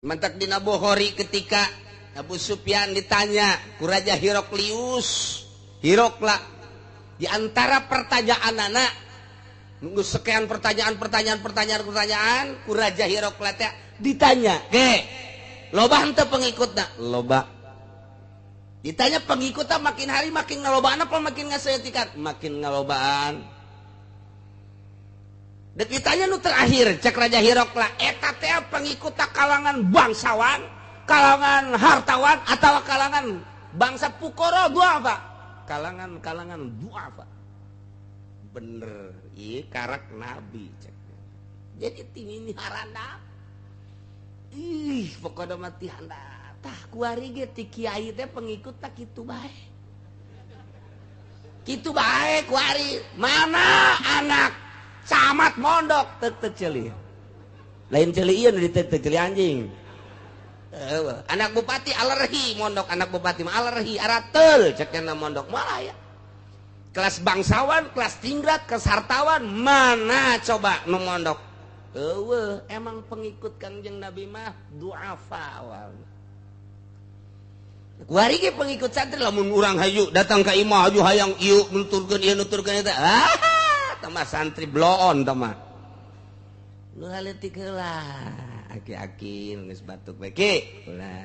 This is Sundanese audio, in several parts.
Mantak dina Bukhari ketika Abu Sufyan ditanya ku Raja Hiroklius, Hirokla, di antara pertanyaan anak nunggu sekian pertanyaan pertanyaan pertanyaan pertanyaan ku Raja Hirokla teh ditanya, "Ge, loba henteu pengikutna?" Loba. Ditanya pengikutna makin hari makin ngalobaan apa makin ngaseutikan? Makin ngalobaan. Dek ditanya nu terakhir, cek Raja Hirokla, eta teh pengikut kalangan bangsawan, kalangan hartawan, atau kalangan bangsa pukoro duafa? Kalangan-kalangan duafa. Bener, iya karak nabi cek. Jadi ini haranda. Ih, pokoknya mati handap. Tah kuari ge ti kiai teh pengikut tak kitu bae. Kitu bae kuari. Mana anak camat mondok tek tek ceuli. Lain ceuli ieu nu ditek tek ceuli anjing. Anak bupati alergi mondok, anak bupati mah alergi arateul cekna mondok malah ya. Kelas bangsawan, kelas tingkat, kelas hartawan mana coba nu mondok? Eueuh, emang pengikut Kangjeng Nabi mah duafa awalna. Kuari ge pengikut santri lamun urang hayu datang ka imah hayu hayang ieu nuturkeun ieu nuturkeun eta. Ah, tah santri bloon tah mah. Nu leutik heula, aki-aki geus batuk bae ki. Ulah,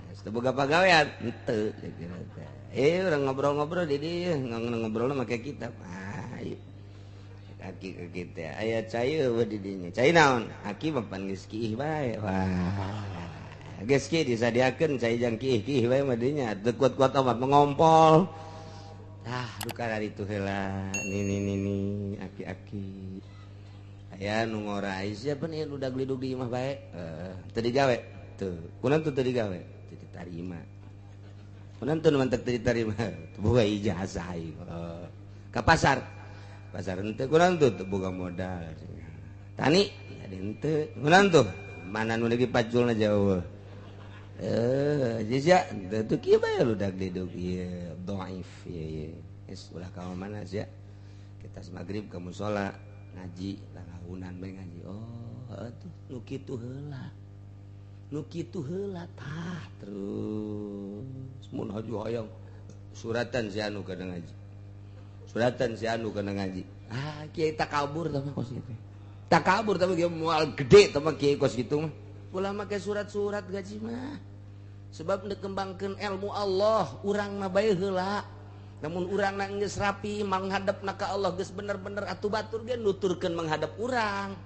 geus teu boga pagawean henteu teh. Urang ngobrol-ngobrol di dieu, ngobrol make kitab. Ah, ieu. Aki ke kita aya cai eueuh di dinya. Cai naon? Aki mah pan geus kiih bae. Wah. Geus kieu disadiakeun cai jang kiih-kiih bae mah dinya. Teu kuat-kuat amat mengompol. Ah, duka dari itu heula. Nini nini aki-aki. Aya nu ngora siapa nih udah glidug di imah bae. Teu digawe. Tuh, kunaon tuh teu digawe? Teu ditarima. Kunaon tuh mantek teu ditarima? Teu boga ijazah ieu. Ka pasar. Pasar henteu kunaon tuh teu boga modal. Tani jadi henteu. Kunaon tuh? Mana nu lagi paculna jauh. Jisya henteu tuh kieu bae ludak diduk ieu dhaif ieu ieu. Geus ulah ka mana sia. Kita maghrib ke musola ngaji lalahunan bae ngaji. Oh, heuh tuh nu kitu heula. Nu kitu heula tah terus mun haju hayang suratan si anu kana ngaji. Suratan si anu kana ngaji. Ah, kiai takabur tah mah kos kitu. Takabur tapi kiai moal gede tah mah kiai kos kitu mah. Ulah make surat-surat gaji mah. Sebab nekembangkeun ilmu Allah urang mah bae heula. Namun urang na geus rapi menghadap na ka Allah geus bener-bener atuh batur ge nuturkeun menghadap urang.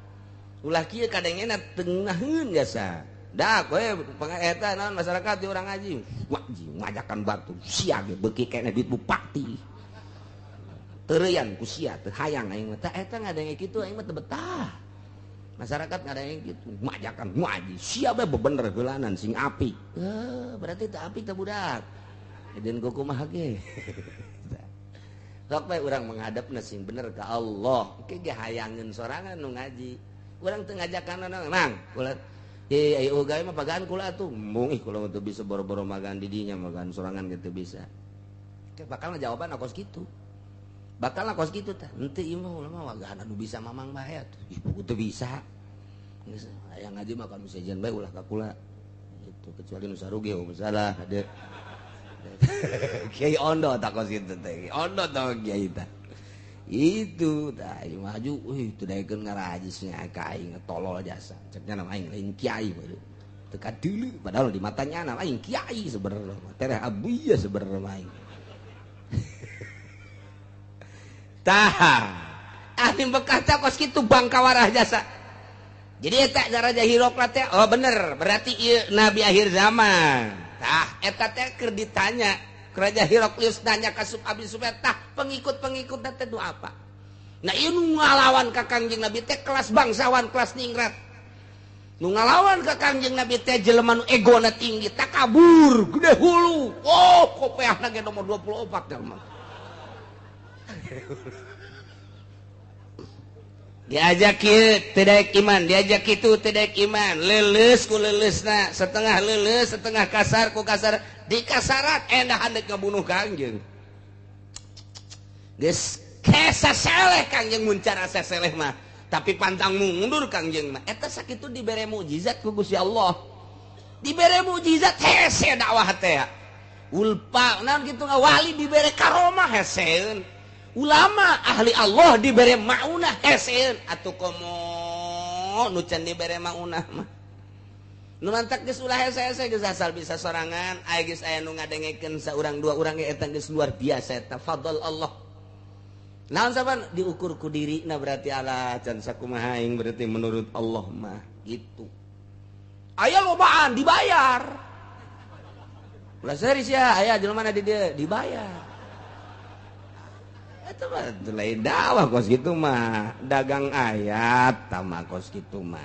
Ulah kieu kadangena tengaheun jasa. Dah kowe eta naon masyarakat di urang ngaji. Ngaji ngajakan batur sia ge beuki keneh duit bupati. Teureyan ku sia teu hayang aing mah. Tah eta ngadenge kitu aing mah teu betah. Masyarakat ngadenge kitu ngajakan ngaji sia bae bebener heulanan sing apik. Berarti teu apik teh budak. Edeun kumaha ge. Sok bae urang menghadapna sing bener ka Allah. Engke ge hayangeun sorangan nu ngaji. Urang teu ngajakan mang kula ye ayo gawe mah pagaan kula atuh. Embung ih kula mah teu bisa boro-boro magaan di dinya magaan sorangan ge teu bisa. Ke bakal ngajawaban kos kitu. Bakal kos kitu tah. Henteu ieu mah ulah mah wagaan anu bisa mamang bae atuh. Ih buku teu bisa. Geus hayang ngaji mah kan sejen bae ulah ka kula. Gitu kecuali nu saruge masalah de. Kiai ondo tak kos kitu teh. Ondo tah kiai tah. Itu tah maju euy teu daekeun ngarajisnya ka aing tolol jasa. Ceknya nama aing lain kiai bae. Teu kadeuleu padahal di matanya nama aing kiai sebenarnya. Tereh abuya sebenarnya aing. Tah, ahli Mekah teh kos kitu bangkawarah jasa. Jadi eta Raja Hirokla teh oh bener, berarti ieu nabi akhir zaman. Tah, eta teh keur ditanya Raja Hiroklius nanya ka Abi Sufyan, tah pengikut-pengikut teh nu apa? Nah ieu nu ngalawan ka Kangjeng Nabi teh kelas bangsawan, kelas ningrat. Nu ngalawan ka Kangjeng Nabi teh jelema nu egona tinggi, takabur, gede hulu. Oh, kopeahna ge nomor 24 teh mah. Diajak kieu teu daek iman, diajak kitu teu daek iman, leuleus ku leuleusna, setengah leuleus, setengah kasar ku kasar, dikasarat endah handek ngabunuh Kangjeng. Geus kesa seleh Kangjeng mun cara saseleh mah, tapi pantang mundur Kangjeng mah. Eta sakitu dibere mukjizat ku Gusti Allah. Dibere mukjizat hese dakwah teh. Ulpa naon kitu wali dibere karomah heseun. Ulama ahli Allah dibere maunah heseun atuh komo nu can dibere maunah mah. Nu mantak geus ulah hese-hese geus asal bisa sorangan, aya geus aya nu ngadengekeun saurang dua urang ge eta geus luar biasa eta fadl Allah. Naon saban diukur ku dirina berarti ala can sakumaha aing berarti menurut Allah mah gitu. Aya lobaan dibayar. Ulah serius ya, aya jelema di dieu dibayar. Eta mah lain dakwah kos kitu mah, dagang ayat tama kos kitu mah.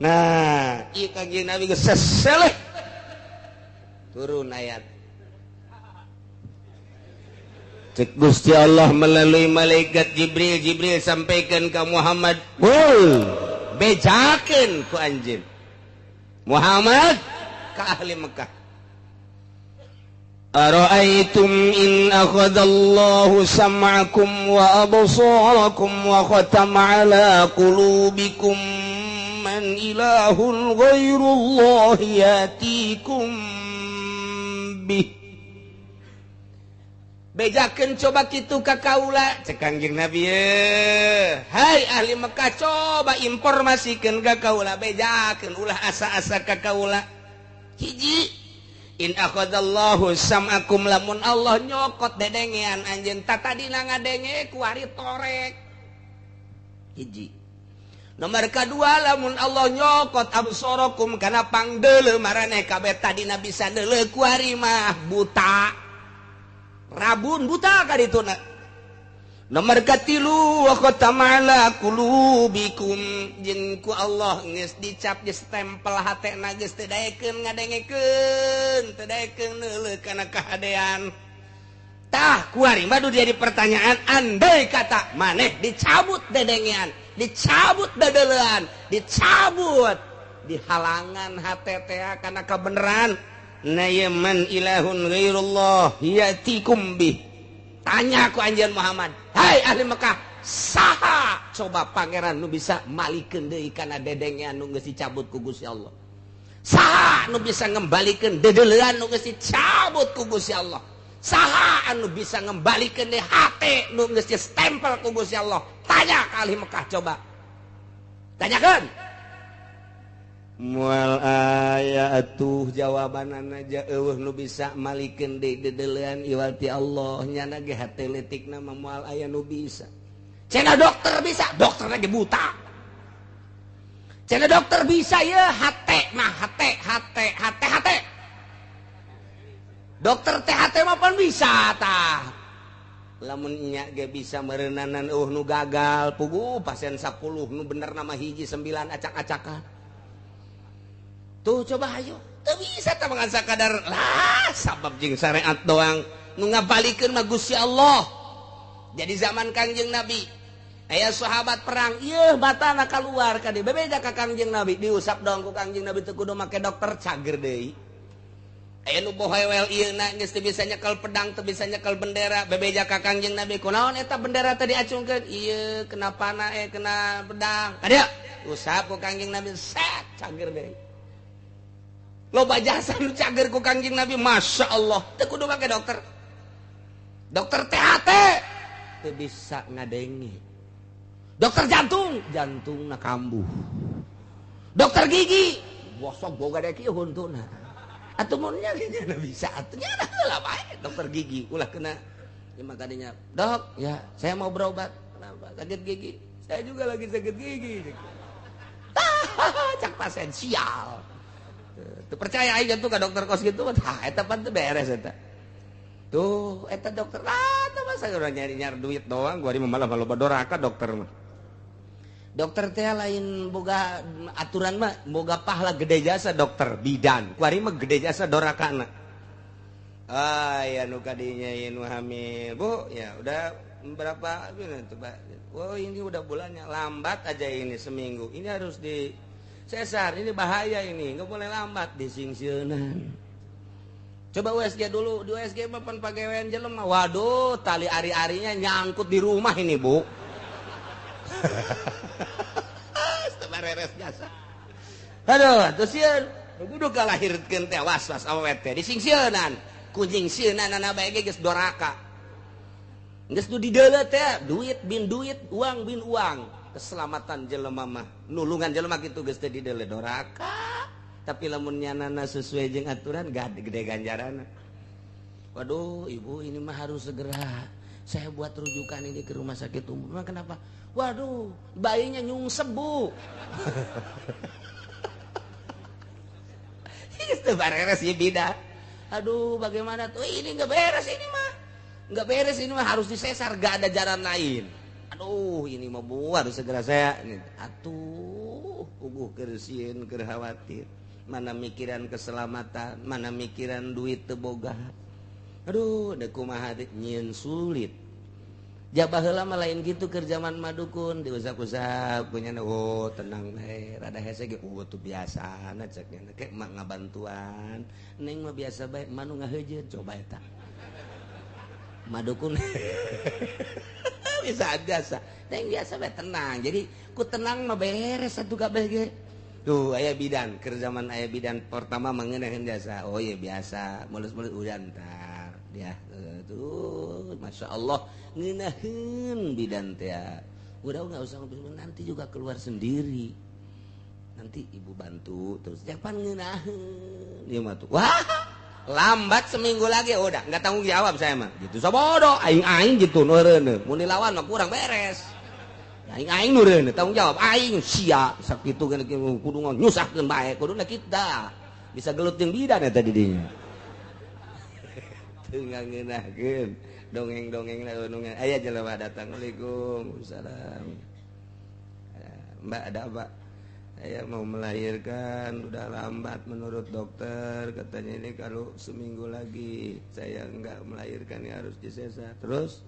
Nah, ieu Kangjeng Nabi geus seseleh. Turun ayat. Cek Gusti Allah melalui malaikat Jibril, Jibril sampaikan ke Muhammad, "Qul bejakeun ku anjeun Muhammad ka ahli Mekah. Ara'aitum in akhadallahu sam'akum wa absarakum wa khatama ala qulubikum man ilahun ghairullahi yatikum bih." Bejakeun coba kitu ka kaula cek Kangjeng Nabi ye. Hai ahli Mekah coba informasikeun ka kaula, bejakeun ulah asa-asa ka kaula. Hiji, in akhadallahu sam'akum lamun Allah nyokot dedengean anjeun tatadina ngadenge kuari torek. Hiji. Nomor kadua lamun Allah nyokot absarakum kana pangdeuleu maraneh kabeh tadina bisa deuleu kuari mah buta. Rabun buta kadituna. Nomor katilu wa khatama ala qulubikum jeung ku Allah geus dicap geus stempel hatena geus teu daekeun ngadengekeun, teu daekeun neuleuh kana kahadean. Tah kuari mah jadi pertanyaan andai kata maneh dicabut dedengean, dicabut dadeulean, dicabut dihalangan hate teh kana kabeneran. Na man ilahun ghairullah yatikum bih. Tanya ku anjeun Muhammad, hai ahli Mekah, saha coba pangeran nu bisa malikeun deui kana dedengean nu geus dicabut ku Gusti Allah? Saha nu bisa ngembalikeun dedeleuan nu geus dicabut ku Gusti Allah? Saha anu bisa ngembalikeun deui hate nu geus distempel ku Gusti Allah? Tanya ka ahli Mekah coba. Tanyakeun. Mual aya atuh jawabanana aja eueuh nu bisa malikeun deui dedelean iwal ti Allah nyana ge hate leutikna mah moal aya nu bisa. Cenah dokter bisa, dokterna ge buta. Cenah dokter bisa ye hate mah hate hate hate hate. Dokter teh hate mah pan bisa tah. Lamun nya ge bisa meureunnanan eueuh nu gagal puguh pasien 10 nu bener nama hiji 9 acak-acakan. Tuh coba ayo, teu bisa tah mangan sakadar lah sabab jeung syariat doang nu ngabalikeun mah Gusti Allah. Jadi zaman Kangjeng Nabi aya sahabat perang ieu batana kaluar ka dieu bebeda ka Kangjeng Nabi diusap doang ku Kangjeng Nabi teu kudu make dokter cager deui. Aya nu bohewel ieu na geus teu bisa nyekel pedang teu bisa nyekel bendera bebeja ka Kangjeng Nabi kunaon eta bendera tadi acungkeun ieu kena panah kena pedang. Ka dieu usap ku Kangjeng Nabi set cager deui. Loba jasa nu cager ku Kangjeng Nabi Masya Allah teu kudu make dokter. Dokter THT teu bisa ngadenge. Dokter jantung jantungna kambuh. Dokter gigi bosok boga dek ieu huntuna. Atuh mun nya bisa atuh nya heula bae dokter gigi ulah kena ieu mah kadinya. Dok, ya saya mau berobat. Kenapa? Sakit gigi. Saya juga lagi sakit gigi. Tah, cak pasien sial. Teu percaya aing jantung ka dokter kos kitu mah tah eta pan teu beres eta. Tuh eta dokter ah teh masa urang nyari-nyari duit doang gua malah loba doraka dokter mah. Dokter teh lain boga aturan mah boga pahala gede jasa dokter bidan. Kuari mah gede jasa dorakana. Ah ya nu kadinya ieu nu hamil. Bu, ya udah berapa coba. Oh ini udah bulannya lambat aja ini seminggu. Ini harus di sesar, ini bahaya ini, nggak boleh lambat disingsieunan. Coba USG dulu, di USG mah pan pagewean jelema. Waduh, tali ari-arinya nyangkut di rumah ini, Bu. Beres jasa. Aduh, atuh sieun. Kudu kalahirkeun teh was-was awewe teh disingsieunan. Kunying sieunanana bae ge geus doraka. Geus nu dideuleu teh duit bin duit, uang bin uang. Keselamatan jelema mah, nulungan jelema kitu geus teh dideuleu doraka. Tapi lamun nyanana sesuai jeung aturan gede ganjaranna. Waduh, ibu ini mah harus segera saya buat rujukan ini ke rumah sakit umum. Memang kenapa? Waduh, bayinya nyungsep, Bu. Itu beres ya beda. Aduh, bagaimana tuh? Ini nggak beres ini mah. Nggak beres ini mah, harus disesar, gak ada jalan lain. Aduh, ini mah Bu harus segera saya. Atuh, puguh keur sieun, keur khawatir. Mana mikiran keselamatan, mana mikiran duit teu boga. Aduh, da kumaha teh nyieun sulit. Jabah heula mah lain kitu keur zaman madukun diusap-usap punya oh tenang bae rada hese ge tuh biasana cek nya ke mak ngabantuan neng mah biasa bae manu ngaheujeun coba eta madukun bisa biasa neng biasa bae tenang jadi ku tenang mah beres atuh kabeh ge tuh aya bidan keur zaman aya bidan pertama mengenaheun jasa oh iya biasa mulus-mulus udah ntar dia tuh masya Allah ngenahin bidan teh udah nggak usah ngobrol nanti juga keluar sendiri nanti ibu bantu terus jangan ngenahin dia mah tuh wah lambat seminggu lagi udah nggak tanggung jawab saya mah gitu sabodo aing aing gitu nureun mun dilawan mah kurang beres aing aing nureun tanggung jawab aing sia sakitu kan kudu nyusahkeun bae kuduna kita bisa gelut jeung bidan eta di dinya teu ngeunahkeun dongeng-dongeng lah dongeng aya jelema datang waalaikumsalam Mbak ada apa saya mau melahirkan udah lambat menurut dokter katanya ini kalau seminggu lagi saya enggak melahirkan ya harus disesar terus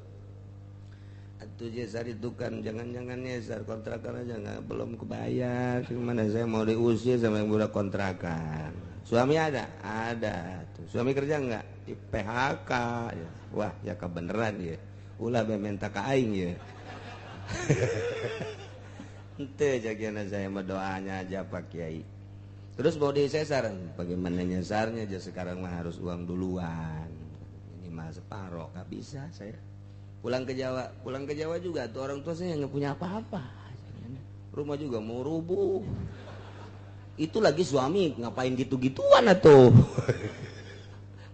atuh jesar itu kan jangan-jangan nyesar kontrakan aja nggak belum kebayar gimana saya mau diusir sama yang budak kontrakan suami ada ada tuh suami kerja enggak di PHK ya. Wah ya kebeneran ya ulah be minta ka aing ya henteu jagiana saya mah doanya aja Pak Kiai terus mau disesar bagaimana nyesarnya aja sekarang mah harus uang duluan ini mah separoh nggak bisa saya pulang ke Jawa juga tuh orang tua saya nggak punya apa-apa rumah juga mau rubuh itu lagi suami ngapain gitu-gituan atuh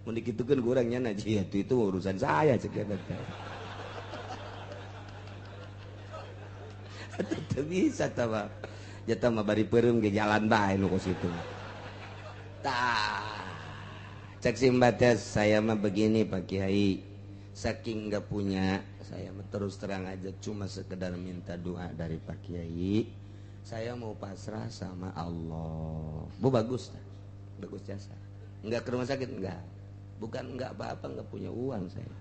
mau dikitukan kurangnya naji itu urusan saya sekian atau bisa tama jatah mah bari peureum ge jalan bae nu kos kitu tah cek si Mbak teh saya mah begini Pak Kiai saking nggak punya saya mah terus terang aja cuma sekedar minta doa dari Pak Kiai saya mau pasrah sama Allah Bu bagus bagus jasa nggak ke rumah sakit nggak bukan nggak apa-apa nggak punya uang saya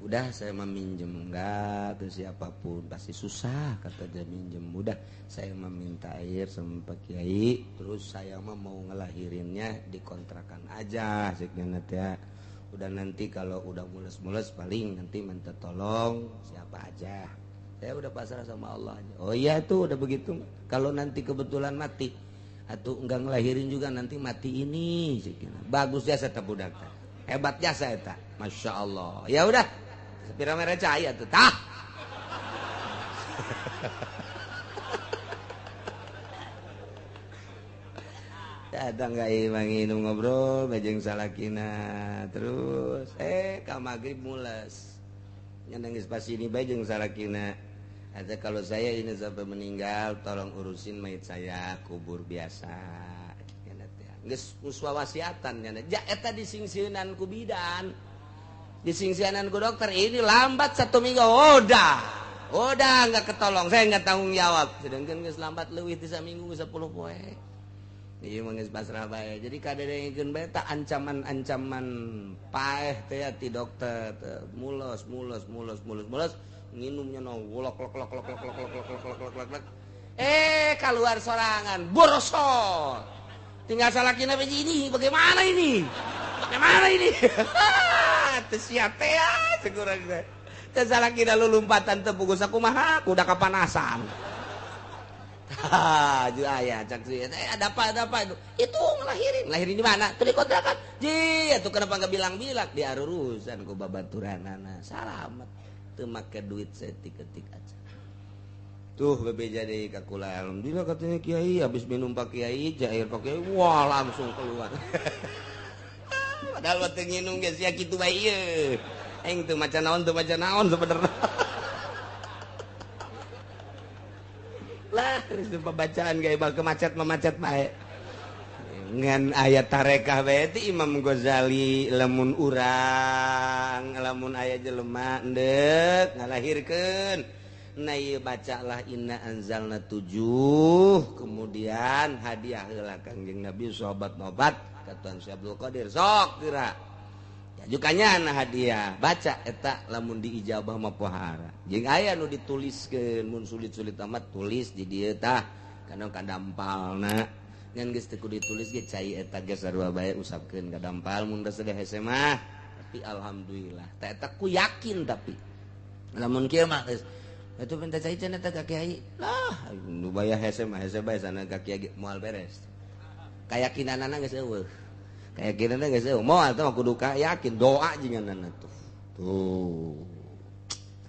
udah saya meminjem enggak ke siapapun pasti susah kata dia minjem udah saya meminta air sama Pak Kiai terus saya mah mau ngelahirinnya di kontrakan aja sekian ya udah nanti kalau udah mules-mules paling nanti minta tolong siapa aja saya udah pasrah sama Allah aja. Oh iya tuh udah begitu kalau nanti kebetulan mati atau enggak ngelahirin juga nanti mati ini bagus jasa tak budak hebat jasa eta masya Allah ya udah sepira merah cahaya tuh tah datang ka imah nginum ngobrol bajeng salakina terus ka magrib mules nangis pas ini bae jeung salakina ada kalau saya ini sampai meninggal tolong urusin mayit saya kubur biasa geus wasiatan nya ja eta disingsieunan ku bidan disingsieunan ku dokter ini lambat 1 minggu udah nggak ketolong saya nggak tanggung jawab sedangkan geus lambat leuwih ti saminggu 10 poe ieu mah geus pasrah bae jadi kadadengkeun bae ta ancaman-ancaman paeh teh ti dokter mules mules mules mules mules nginumnya no lok lok lok lok lok lok lok lok lok lok lok keluar sorangan borosol tinggal salakina ini bagaimana ini bagaimana ini teu siap teh sekurang teh salakina lulumpatan teu pugus sakumaha kuda kapanasan Ju aya cak sih. Ada apa itu? Itu ngelahirin. Ngelahirin di mana? Tuh di kontrakan. Ji, atuh kenapa enggak bilang-bilang? Di arurusan ku babaturanana. Salamet. Teu make duit setik-ketik aja. Tuh bebeja deui ka kula. Alhamdulillah katanya kiai habis minum Pak Kiai, jair Pak Kiai, wah langsung keluar. Padahal waktu nginum geus sia kitu bae ieu. Aing teu maca naon sebenarnya. Lah geus pembacaan ge bal kemacet memacet bae. Ngan ayat tarekah bae teh Imam Ghazali lamun urang lamun aya jelema endek ngalahirkeun. Nah ieu bacalah inna anzalna 7 kemudian hadiah heula Kangjeng Nabi sahabat nobat ka Tuan Syekh Abdul Qadir sok geura. Jukanya na hadiah baca eta lamun diijabah mah pohara. Jeung aya nu dituliskeun mun sulit-sulit amat tulis di dieu tah kana kadampalna. Ngan geus teu kudu ditulis ge cai eta geus sarua bae usapkeun ka dampal mun geus hese mah. Tapi alhamdulillah tah eta ku yakin tapi lamun kieu mah geus itu minta cai cenah teh ka kiai. Lah nu bayar hese mah hese bae sana ka kiai moal beres. Kayakinanana geus eueuh. Keyakinanna geus eueuh. Moal teh mah kudu yakin doa jinganana tuh. Tuh.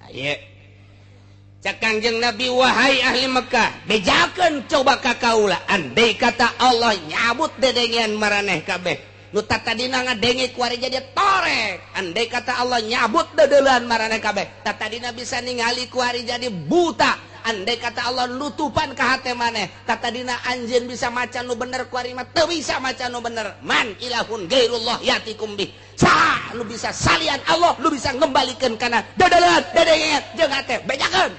Aye. Cak Kangjeng Nabi wahai ahli Mekah, bejakeun coba ka kaula andai kata Allah nyabut dedengean maraneh kabeh. Nu tatadina ngadenge ku ari jadi torek. Andai kata Allah nyabut dedeuleun maraneh kabeh, tatadina bisa ningali ku ari jadi buta. Andai kata Allah nutupan ka hate maneh, tatadina anjeun bisa maca nu bener ku ari mah teu bisa maca nu bener. Man ilahun gairullah yatikum bih. Saha nu bisa salian Allah nu bisa ngembalikeun kana dedeuleun dedengean jeung hate bejakeun.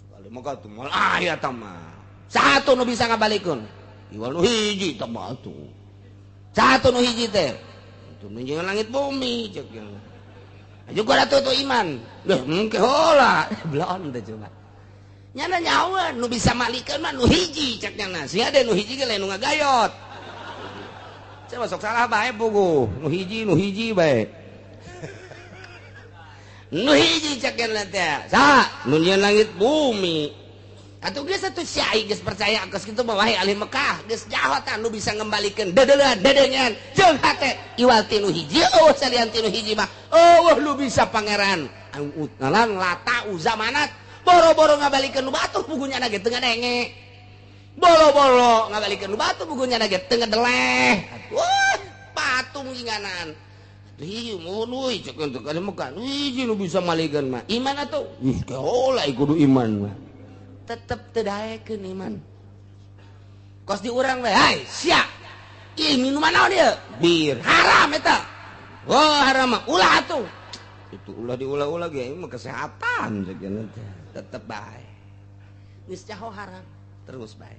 Sekali maka tuh moal aya tah mah. Saha tuh nu bisa ngabalikeun? Iwal nu hiji tah mah tuh. Satu nu hiji teh. Itu nunjungan langit bumi cek yang. Juga atuh tuh iman. Duh, mungkin heula. Belon teh coba. Nyana nyawa nu bisa malikeun mah nu hiji cek nyana. Sia deh nu hiji ge lain nu ngagayot. Saya masuk salah bae puguh. Nu hiji bae. Nu hiji cek nyana teh. Saha? Nu nyieun langit bumi. Atuh geus atuh syai geus percaya geus kitu mah wahai ahli Mekah geus jahotan nu bisa ngembalikeun dedeuleun dedengean jeung hate iwal ti nu hiji eueuh salian ti nu hiji mah eueuh nu bisa pangeran utalan lata uzamanat boro-boro ngabalikeun nu batu pugunya ge teu ngadenge boro-boro ngabalikeun nu batu pugunya ge teu ngedeleh atuh patung jinganan ieu mun euy cek teh ka Mekah hiji nu bisa malikeun mah iman atuh ih keola kudu iman mah tetep teu daekeun iman. Kos di urang we, hai sia. Ih minuman naon ieu? Bir. Haram eta. Oh haram mah ulah atuh. Itu ulah diulah-ulah ge mah kesehatan sakieu teh. Tetep bae. Geus nyaho haram terus bae.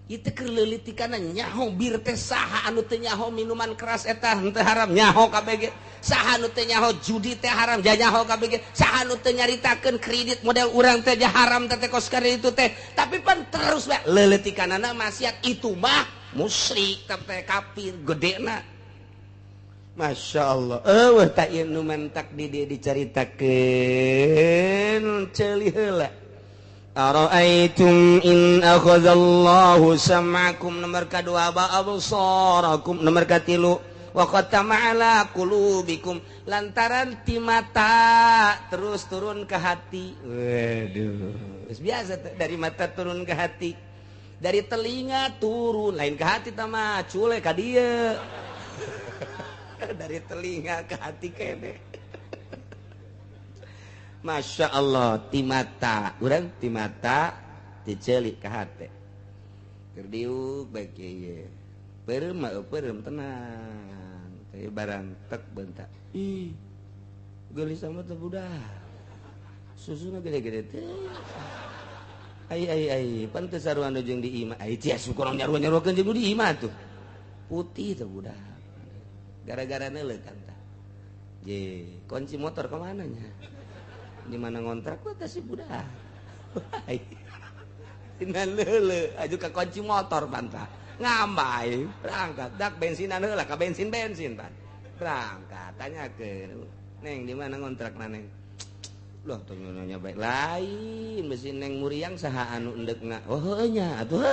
Ieu teh keur leulitikanna nyaho bir teh saha anu teu nyaho minuman keras eta henteu haram nyaho kabeh ge. Saha nu teu nyaho judi teh haram nyaho kabeh ge. Saha nu teu nyaritakeun kredit model urang teh haram teh kos itu teh. Tapi pan terus bae leulitikanana maksiat itu mah musyrik teh kafir gedena. Masya Allah. Eueuh tah ieu nu mantak di dieu dicaritakeun ceuli heula. Ara'aitum in akhadallahu sam'akum nomor kadua wa absarakum nomor katilu wa khatama ala qulubikum lantaran ti mata terus turun ke hati. Waduh, biasa dari mata turun ke hati, dari telinga turun lain ke hati tah mah cule ka dieu. Dari telinga ke hati kene. Masya Allah, ti mata urang ti mata dicelik ka hate. Keur diuk bae kieu. Peureum mah peureum tenang. Teh barang tek bentak. Ih. Geulis amat teh budak. Susuna gede-gede teh. Ai ai ai, pan teu sarua nu jeung di imah. Ai cia syukur nyaruan-nyaruakeun jeung di imah tuh. Putih teh budak. Gara-gara neuleuh kan tah. Je, kunci motor ka mana nya? Di mana ngontrak gua teh si budak. Tina leuleuh aju ka kunci motor bantah. Ngambai berangkat dak bensinan heula ka bensin-bensin pan. Berangkat tanyakeun, "Neng, di mana ngontrak na, Neng?" Loh teu nanya baik lain besi Neng Muriang saha anu endek na. Oh heuh nya atuh.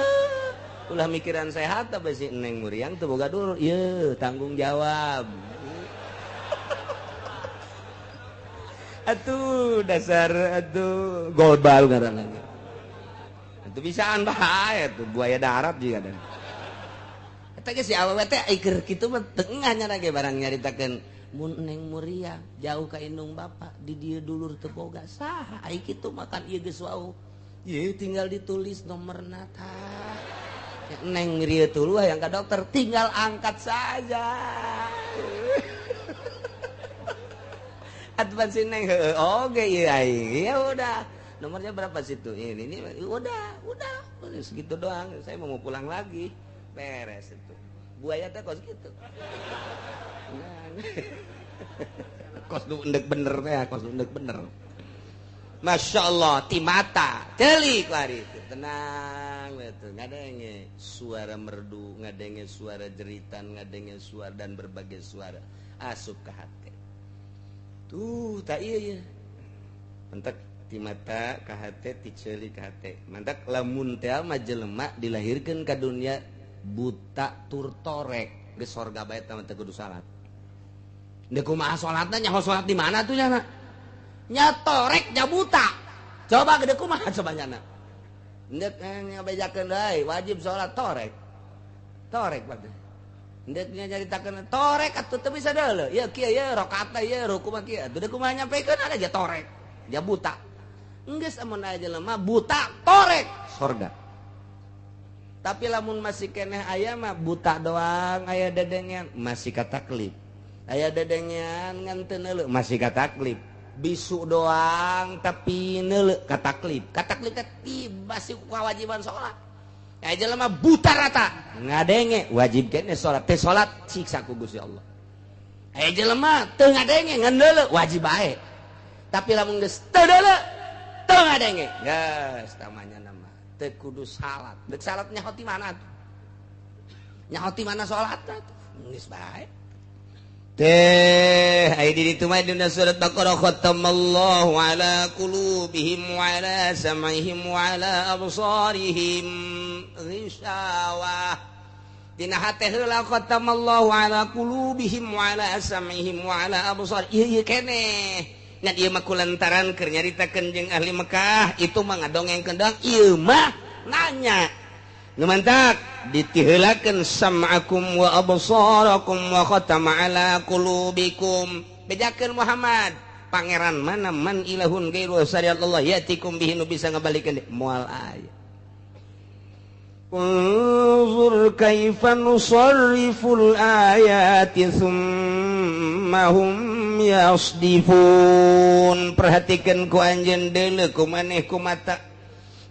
Ulah mikiran sehat tapi si Neng Muriang teu boga dulur. Ieu tanggung jawab. Atuh dasar atuh global ngaranna. Atuh bisaan bae atuh buaya darat juga ada. Eta ge si awewe teh iker kitu mah tengah nya ge barang nyaritakeun mun Neng Muriang jauh ka indung bapak di dieu dulur teu boga saha ai kitu makan ieu geus wau. Ieu tinggal ditulis nomorna tah. Neng rieu tuluh yang ka dokter tinggal angkat saja. Atuh si Neng heueuh oge ieu aing. Ya udah, nomornya berapa situ? Ini udah segitu doang. Saya mau pulang lagi. Beres itu. Buaya teh kos gitu. Kos nu endek bener teh, kos nu endek bener. Masya Allah, ti mata, celik lari itu. Tenang betul, ngadenge suara merdu, ngadenge suara jeritan, ngadenge suara dan berbagai suara asup ke hati. Tuh, tak iya ya. Mentak ti mata ka hate, ti ceuli ka hate. Mantak lamun teh mah jelema dilahirkeun ka dunia buta tur torek, geus sorga bae teh teu kudu salat. Deuk kumaha salatna nyaho salat di mana tuh nyana? Nya torek nya buta. Coba gede kumaha coba nyana. Ndek ngabejakeun deui wajib salat torek. Torek berarti. Ndek nyaritakeun torek atuh teu bisa deuleu. Ieu kieu ieu rakaatna ieu ruku mah kieu. Atuh deuk kumaha nyampekeun ada ge torek. Dia buta. Enggeus amun aya jelema buta torek sorga. Tapi lamun masih keneh aya mah buta doang aya dedengean masih kataklif. Aya dedengean ngan teu neuleuh masih kataklif. Bisu doang tapi neuleuh kataklif. Kataklif teh tiba si kewajiban salat. Aya jelema buta rata ngadenge wajib keneh salat teh salat siksa ku Gusti Allah. Aya jelema teu ngadenge ngan neuleuh wajib bae. Tapi lamun geus teu deuleuh teu ngadenge geus tamanya nama teu kudu salat. Deuk salat nyaho ti mana tuh? Nyaho ti mana salat tuh? Geus bae. Teh ai di ditu mah dina surat Baqarah khatamallahu ala qulubihim wa ala sam'ihim wa ala absarihim ghisawah. Dina hate heula khatamallahu ala qulubihim wa ala sam'ihim wa ala absar. Ieu ieu keneh. Ngan ieu mah kulantaran keur nyaritakeun jeung ahli Mekah, itu mah ngadongengkeun doang, ieu mah nanya. Nu mantak ditiheulakeun sam'akum wa absarakum wa khatama ala qulubikum. Bejakeun Muhammad, pangeran mana man ilahun ghairu syariat Allah yatikum bihi nu bisa ngabalikeun moal aya. Unzur kaifa nusarriful ayati thumma hum yasdifun. Perhatikan ku anjeun deuleu ku maneh ku mata.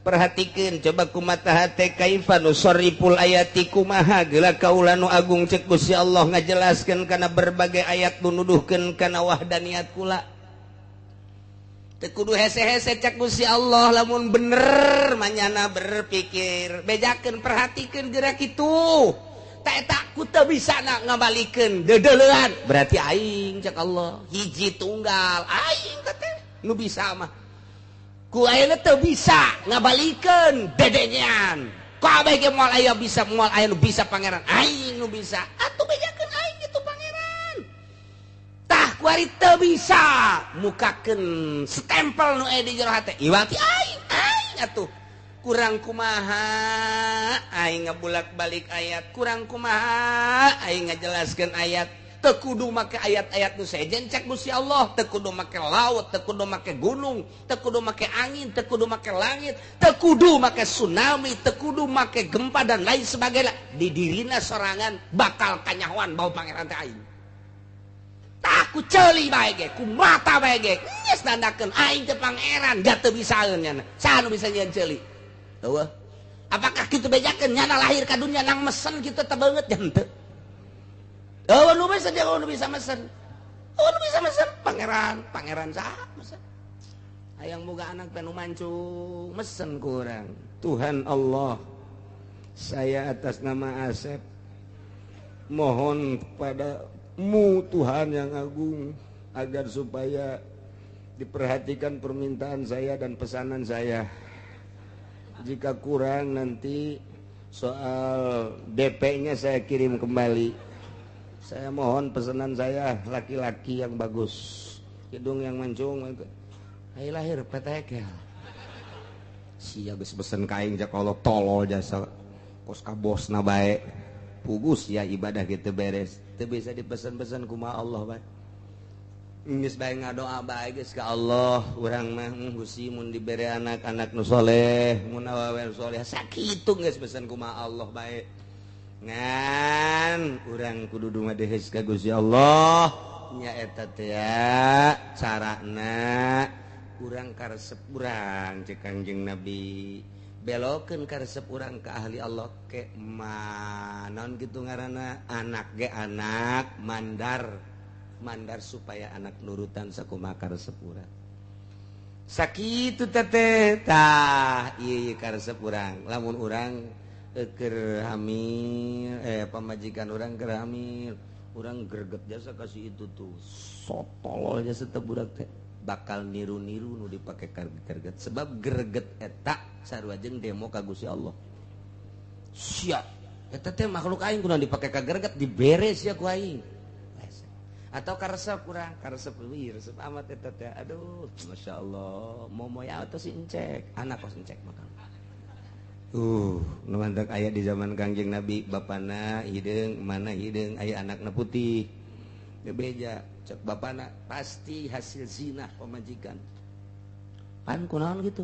Perhatikan coba ku mata hate kaifa nusarriful ayati kumaha geula kaula nu agung cek Gusti Allah ngajelaskeun kana berbagai ayat nu nuduhkeun kana wahdaniyat kula. Teu kudu hese-hese cek Gusti Allah lamun bener manyana berpikir. Bejakeun perhatikeun gerak kitu. Tak eta ku teu bisa na ngabalikeun deudeulean. Berarti aing cek Allah hiji tunggal aing teh nu bisa mah. Ku ayeuna teu bisa ngabalikeun dedengean. Ku abeh ge moal aya bisa moal aya nu bisa pangeran aing nu bisa. Atuh bejakeun aing itu pangeran. Tah ku ari teu bisa mukakeun stempel nu aya di jero hate. Iwati aing aing atuh. Kurang kumaha aing ngabulak-balik ayat, kurang kumaha aing ngajelaskeun ayat. Teu kudu make ayat-ayat nu sejen cek Gusti Allah, teu kudu make laut, teu kudu make gunung, teu kudu make angin, teu kudu make langit, teu kudu make tsunami, teu kudu make gempa dan lain sebagainya. Di dirina sorangan bakal kanyahoan bau pangeran teh aing. Tah ku ceuli bae ge, ku mata bae ge, geus nandakeun aing teh pangeran, da teu bisaeun nyana. Saha nu bisa nyieun ceuli? Eueuh. Apakah kitu bejakeun nyana lahir ka dunya nang mesen kitu teh beungeut nya henteu? Oh, nu bisa dia, nu bisa mesen. Oh, nu bisa mesen pangeran, pangeran saha mesen. Hayang boga anak teh nu mancung, mesen ku urang. Tuhan Allah, saya atas nama Asep mohon padamu Tuhan yang agung agar supaya Diperhatikan permintaan saya dan pesanan saya. Jika kurang nanti soal DP-nya saya kirim kembali. Saya mohon pesanan saya laki-laki yang bagus, hidung yang mancung, ayo lahir PTK. Sia geus pesen ka aing jak Allah tolol jasa kos ka bosna bae. Pugus ya ibadah gitu beres. Teu bisa dipesan-pesan kumaha Allah bae. Geus bae ngadoa bae geus ka Allah, urang mah Gusti mun dibere anak-anak nu soleh, mun awewe soleh sakitu geus pesan kumaha Allah bae. Ngan urang kudu dumadeheus ka Gusti Allah nya eta teh carana urang karesep urang ceuk Kangjeng Nabi. Belokeun karesep urang ka ahli Allah ke naon kitu ngaranna anak ge anak mandar. Mandar supaya anak nurutan sakumaha karesep urang. Sakitu teteh tah ieu karesep urang. Lamun urang keur hamil pamajikan urang keur hamil, urang greget jasa kasih itu tuh. Sotolol jasa teh budak teh bakal niru-niru nu dipake greget sebab greget eta sarua jeung demo ka Gusti Allah. Sia, eta teh makhluk aing kunaon dipake ka greget dibere sia ku aing. Atau karesep kurang karesep wih resep amat eta teh aduh Masya Allah momoy atau si encek anak kos encek makan nu mantak aya di zaman Kangjeng Nabi bapana hideung mana hideung aya anakna putih bebeja cek bapana pasti hasil zina pamajikan pan kunaon gitu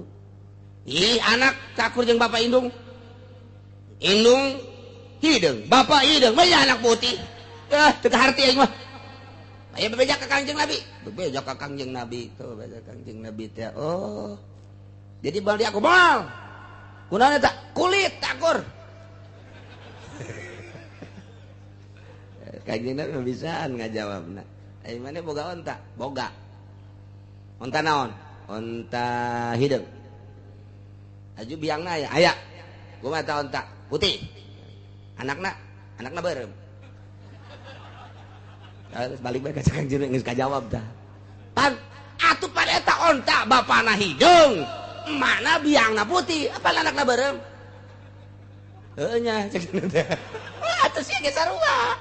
ih anak cakur jeung bapak indung indung hideung bapak hideung mah anak putih ah teu kaharti aing mah. Aya bebeja ka Kangjeng Nabi, bebeja ka Kangjeng Nabi, tuh bebeja Kangjeng Nabi teh. Oh. Jadi bal di aku moal. Kunaon eta? Kulit takur. Kangjeng Nabi bisaan ngajawabna. Ai maneh boga onta? Boga. Onta naon? Onta hideung. Aju biangna aya, aya. Kumaha ta onta? Putih. Anakna, anakna beureum. Terus balik bae ka Kangjeng geus kajawab tah. Pan atuh pan eta onta bapana hideung, emakna biangna putih, apa anakna beureum? Heueuh nya cek teh. Atuh sia ge sarua.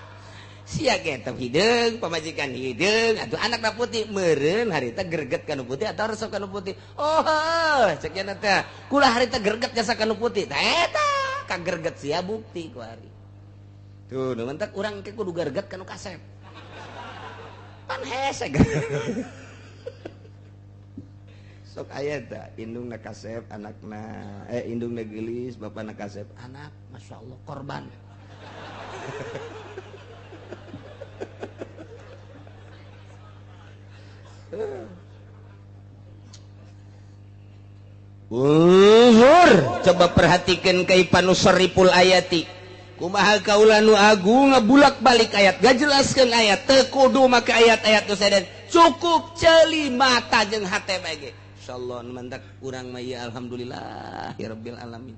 Sia ge teh hideung, pamajikan hideung, atuh anakna putih meureun harita greget ka nu putih atau resep ka nu putih. Oh, cek nya teh. Kula harita greget jasa ka nu putih. Tah eta ka greget sia bukti ku ari. Tuh, nu mantak urang ke kudu greget ka nu kasep. Pan hese sok aya tah indungna kasep anakna indungna geulis bapana kasep anak Masya Allah korban. Unzur coba perhatikan kaipanusarriful ayati. Kumaha kaula nu agung ngabulak-balik ayat, gajelaskeun ayat, teu kudu make ayat-ayat nu saden. Cukup ceuli mata jeung hate bae ge. Insyaallah nu mantak urang mah ya alhamdulillah ya rabbil alamin.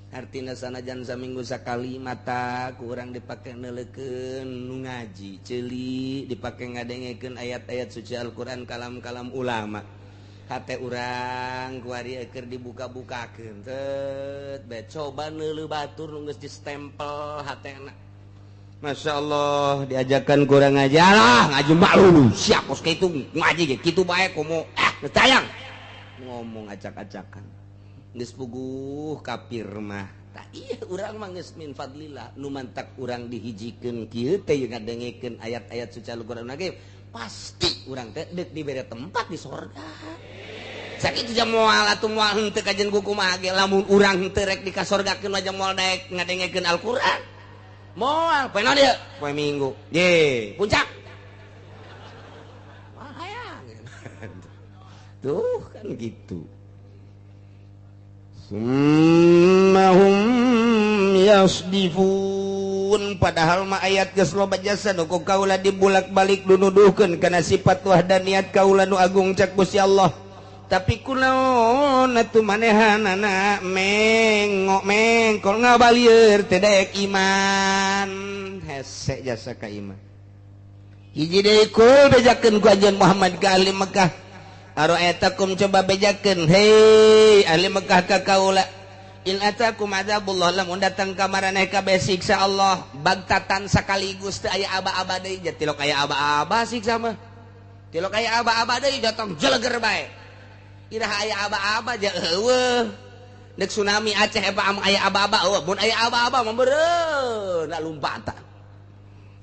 Artina sanajan saminggu sakali mata ku urang dipake neuleukeun nu ngaji, ceuli dipake ngadengekeun ayat-ayat suci Al-Qur'an kalam-kalam ulama. Hate urang kuari keur dibuka-bukakeun teu bae coba neuleuh batur nu geus distempel hatena. Masya Allah diajakan kurang aja lah ngaji malu siap kos kitu ngaji ge kitu bae komo geus tayang ngomong acak-acakan geus puguh kafir mah tah ieu urang mah geus min fadlillah nu mantak urang dihijikeun kieu teh ngadengekeun ayat-ayat suci Al-Qur'an ge pasti urang teh deuk dibere tempat di sorga. Sakitu jam moal atuh moal henteu kajen ku kumaha ge lamun urang henteu rek dikasorgakeun aja moal daek ngadengekeun Al-Qur'an. Moal poe naon ieu? Poe Minggu. Ye, puncak. Wah hayang. Tuh kan gitu. Summahum yasdifun padahal mah ayat geus loba jasa nu ku kaula dibulak-balik dunuduhkeun kana sifat wahdaniyat kaula nu agung cek Gusti Allah. Tapi kunaon atuh manehanana mengok mengkol ngabalieur teu daek iman hese jasa ka iman. Hiji deui kul bejakeun ku anjeun Muhammad ka ahli Mekah. Aro'aitakum coba bejakeun hei ahli Mekah ka kaula in atakum adzabullah lamun datang ka maraneh kabeh siksa Allah bagtatan sakaligus teu aya aba-aba deui ja tilok aya aba-aba siksa mah tilok aya aba-aba deui datang jeleger bae iraha aya aba-aba ja eueuh deuk tsunami Aceh apa aya aba-aba eueuh mun aya aba-aba mah beureun lompatan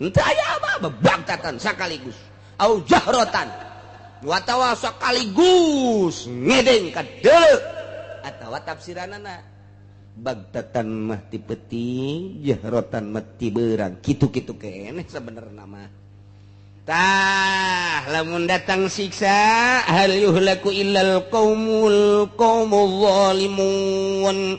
henteu aya aba-aba bagtatan sakaligus au jahrotan watawa sekaligus ngedeng ka deuleu atawa tafsiranana bagtatan mah ti peuting jahrotan mah ti beurang kitu-kitu keneh sebenarna mah tah lamun datang siksa hal yuhlaku illal qaumul qaumul zalimun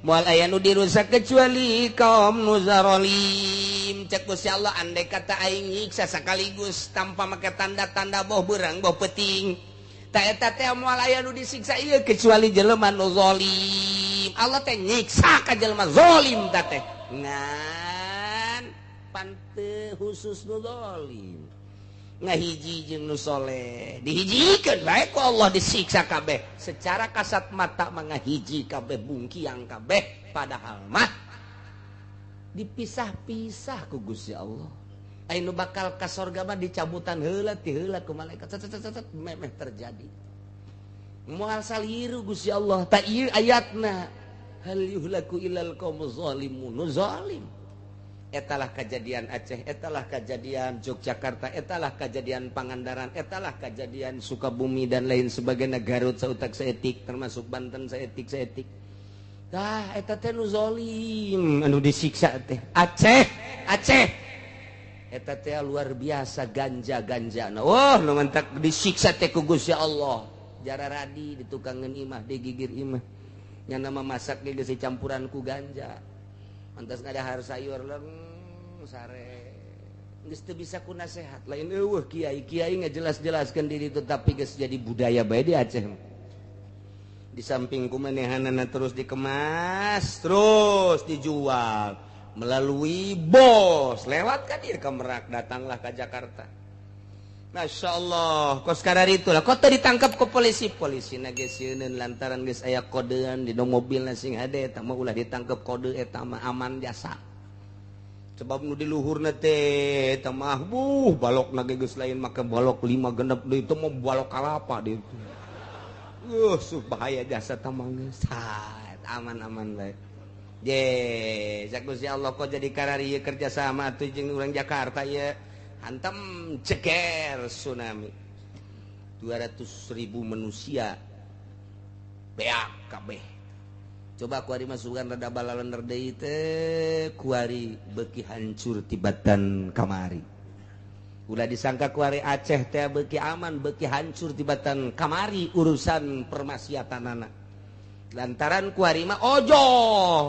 moal aya nu dirusak kecuali kaum nu zalim. Cek Gusti Allah andai kata aing nyiksa sekaligus tanpa make tanda-tanda boh beurang boh peuting ta eta teh moal aya nu disiksa ieu kecuali jelema nu zalim. Allah teh nyiksa ka jelema zalim ta teh ngan pante khusus nu zalim ngahiji jeung nu soleh dihijikeun bae ku Allah disiksa kabeh secara kasat mata mah ngahiji kabeh bungkiang kabeh padahal mah dipisah-pisah ku Gusti Allah. Aya nu bakal ka sorga mah dicabutan heula ti heula ku malaikat cet memeh terjadi moal saliru Gusti Allah ta ieu ayatna hal yuhlaku illal qaumuz zalimun nu zalim. Etalah kejadian Aceh, etalah kejadian Yogyakarta, etalah kejadian Pangandaran, etalah kejadian Sukabumi dan lain sebagainya, Garut sautak saetik termasuk Banten saetik-saetik. Tah eta teh nu zalim anu disiksa teh Aceh, Aceh. Eta teh luar biasa ganja-ganjana. Wah, nu mantak disiksa teh ku Gusti Allah. Jararadi ditukangeun imah, digigir imah. Nya nama masak ge geus campuran ku ganja. Mantas ngadahar sayur leng sare geus teu bisa ku nasehat lain eueuh kiai kiai ngajelas-jelaskeun diri tetapi geus jadi budaya bae di Aceh. Di samping kumanehanana terus dikemas terus dijual melalui bos lewat kan dia ke Merak datanglah ke Jakarta. Masya Allah kos kadar itulah kok teu ditangkap ke polisi polisi na geus sieun lantaran geus aya kodean di mobil sing hade eta mah ulah ditangkap kode eta mah aman jasa sebab nu di luhurna teh eta mah buh balokna ge geus lain make balok 5 genep deui itu mah balok kalapa deui itu bahaya jasa ta mah geus aman-aman bae. Je cak Gusti Allah kok jadi kararieu kerja sama atuh jeung urang Jakarta ieu hantam ceker tsunami 200.000 manusia beak kabeh. Coba kuari masukan rada balalender deui teh kuari beuki hancur tibatan kamari. Ulah disangka kuari Aceh teh beuki aman beuki hancur tibatan kamari urusan permaksiatanana. Lantaran kuari mah ojo